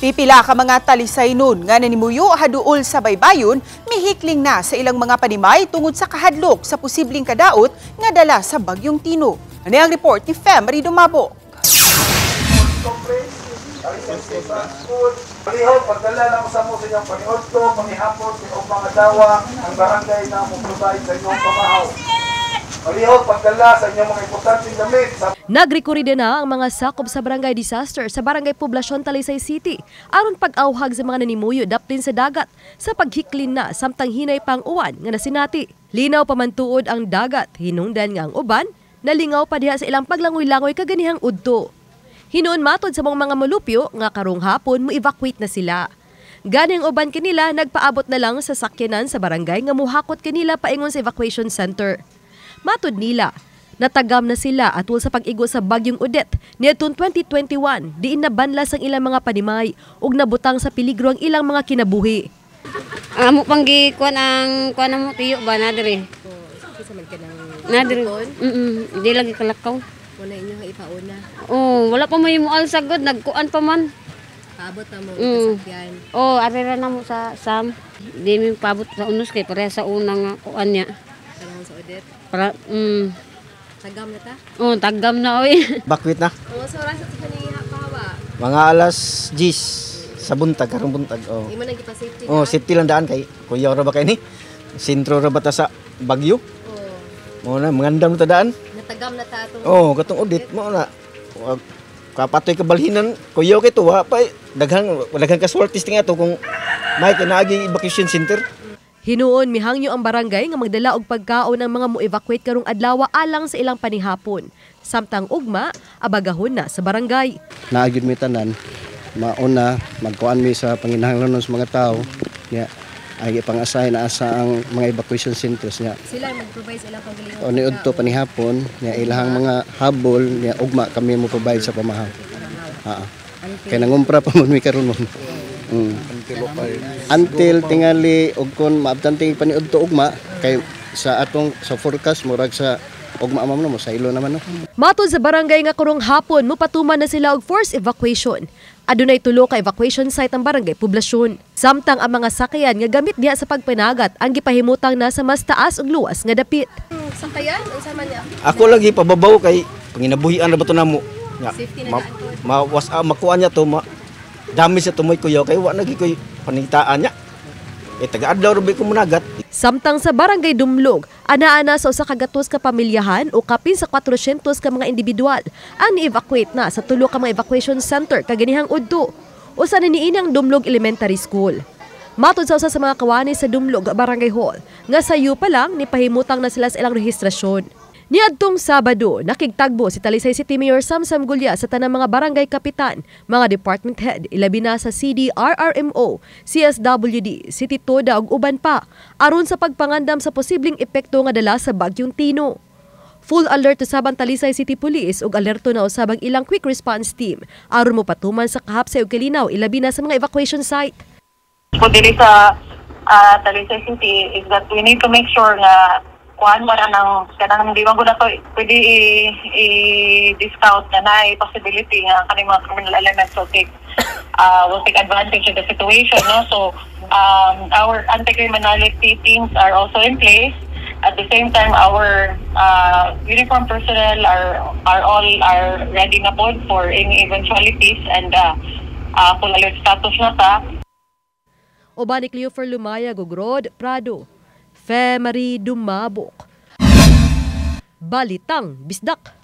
Pipila ka mga Talisaynon nga nanimuyo haduol sa baybayon mihikling na sa ilang mga panimay tungod sa kahadlok sa posibleng kadaot nga dala sa bagyong Tino. Ano ang report ni Fem Dumabok? Palihog, pagdala lang sa mo sa inyong paniudto, panihapon, sa mga dawa, ang barangay na mo provide sa inyong pamahaw. Palihog, pagdala sa inyong mga importanteng damit. Sa Nagrekoride na ang mga sakop sa barangay disaster sa Barangay Poblacion, Talisay City aron pag-awhag sa mga nanimuyo daplin sa dagat sa paghiklin na samtang hinay pang uwan nga nasinati. Linaw pamantuod ang dagat, hinungdan nga ang uban nalingaw pa diha sa ilang paglangoy-langoy kaganihang udto. Hinuon matod sa mga molupyo nga karong hapon mo evacuate na sila. Gani ang uban kanila nagpaabot na lang sa sakyanan sa barangay nga muhakot kanila paingon sa evacuation center. Matod nila, natagam na sila atol sa pag-igo sa bagyong Odette niadtong 2021 diin nabanlas ang ilang mga panimay ug nabutang sa peligro ang ilang mga kinabuhi. Amo pang gikuan ang kuan mo tiyo ba na diri. Na diri. Di lagi kalakaw. Wala inyo ipauna. Oh, wala pa may mual sagod, nagkuan pa man. Paabot na mo sasakyan. Oh, arira na mo sa Sam. Di mi paabot sa unos kay pareha sa una nga kuan niya. Panahon sa Odette. Para Tagam na ta. Oh, tagam na oy. Bakwit na. Oh, so oras sa kaniha pahawa. Mga alas 10 sa buntag, karong buntag. Oh. Imo nang gipa-safety. Oh, safety lang daan kay kuya ra ba kay ni? Sentro ra ba ta sa Bagyo? Oh, Mo na mangandam ta daan. Natagam na ta atong Oh, katong audit mo na. Wa- Kapatoy kabalhinan, kuya kay tuwa pa eh. Daghang daghang casualties tinga to kung may kinaagi evacuation center. Hinuon mihangyo ang barangay nga magdala og pagkaon ang mga mo-evacuate karong adlaw alang sa ilang panihapon. Samtang ugma, abagahon na sa barangay. Naa gyud mi tanan, mauna magkuan mi sa panginahanglanon sa mga tao nya ay ipang-assign na asa ang mga evacuation centers nya. Sila mag-provide sa ilang pagalingon. O niudto panihapon nya ilahang mga habol nya ugma kami mo provide sa pamahaw. Ha. Kay nangumpra pa man mi karon mo. Until tingali og kon maabtante paniudto ugma kay sa atong sa forecast murag sa ugma ma'am no mo sa ilo naman no. Matod sa barangay nga karong hapon mopatuman na sila og forced evacuation. Adunay tulo ka evacuation site ang Barangay Poblasyon. Samtang ang mga sakayan nga gamit diha sa pagpanagat ang gipahimutang na sa mas taas ug luwas nga dapit. Sakayan unsa man niya? Ako lagi pababaw kay panginabuhian ra ba to namo. Nga, Safety na ma, daan to. ma, was, ah, makuha niya to ma, damage sa tumoy kuya kay wa na gyud koy panitaan niya. Eh taga-adlaw ra ba ko munagat. Samtang sa Barangay Dumlog, ana-ana sa 100 ka pamilyahan o kapin sa 400 ka mga individual ang ni-evacuate na sa tulo ka mga evacuation center kaganihang udto. Usa ni niini ang Dumlog Elementary School. Matod sa usa sa mga kawani sa Dumlog Barangay Hall, nga sayo pa lang ni pahimutang na sila sa ilang rehistrasyon. Niadtong Sabado, nakigtagbo si Talisay City Mayor Samsam Gulya sa tanang mga barangay kapitan, mga department head, ilabi na sa CDRRMO, CSWD, City Toda ug uban pa, aron sa pagpangandam sa posibleng epekto nga dala sa bagyong Tino. Full alert usab ang Talisay City Police ug alerto na usab ang ilang quick response team aron mopatuman sa kahapsay ug kalinaw ilabi na sa mga evacuation site. Po diri sa Talisay City is that we need to make sure nga kuan mo na ng kanang di man gud na to pwede i-discount na naay possibility nga ang kaning mga criminal elements will take advantage of the situation, no? So our anti-criminality teams are also in place. At the same time, our uniform personnel are all are ready na pod for any eventualities and full alert status na ta. Uban ni Cleofer Lumayag ug Rod Prado. Fe Marie Dumabok. Balitang Bisdak.